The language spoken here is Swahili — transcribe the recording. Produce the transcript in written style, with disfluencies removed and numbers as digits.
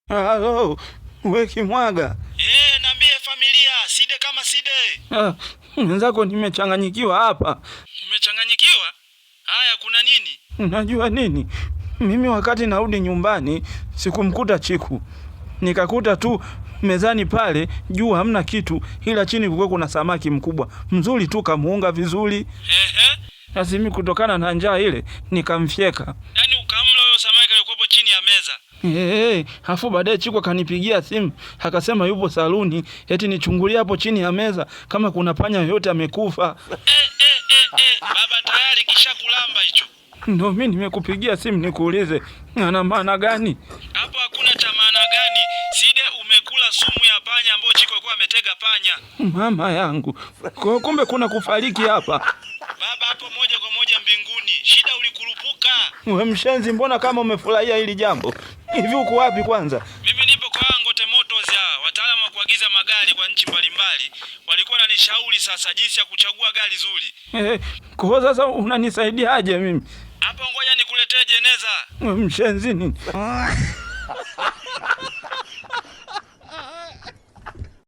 Halo, we Kimwaga. Niambie familia, Side kama Side. Ah, mwenzako nimechanganyikiwa hapa. Umechanganyikiwa? Haya, kuna nini? Unajua nini? Mimi wakati narudi nyumbani sikumkuta Chiku, nikakuta tu mezani pale juu hamna kitu, ila chini kulikuwa kuna samaki mkubwa mzuri tu, kamuunga vizuri. Ehe. Sasa mimi kutokana na njaa ile nikamfyeka. Yaani ukamla huyo samaki alikuwepo chini ya meza. Hey, afu baadaye Chiku akanipigia simu akasema yupo saluni, eti nichungulie hapo chini ya meza kama kuna panya yoyote amekufa. Baba tayari kisha kulamba hicho. Ndio mimi nimekupigia simu nikuulize ana maana gani? Hapo hakuna cha maana gani. Side, umekula sumu ya panya ambayo Chiko alikuwa ametega panya. Mama yangu, kwa kumbe kuna kufariki hapa. Baba hapo moja kwa moja mbinguni. Shida ulikurupuka. We mshenzi, mbona kama umefurahia hili jambo hivi? Uko wapi kwanza? Mimi nipo kwa Angote Motors ya wataalamu wa kuagiza magari kwa nchi mbalimbali. Walikuwa wananishauri sasa jinsi ya kuchagua gari zuri. Kwa sasa unanisaidiaje mimi? Hapo ngoja nikuletee jeneza. We mshenzi nini?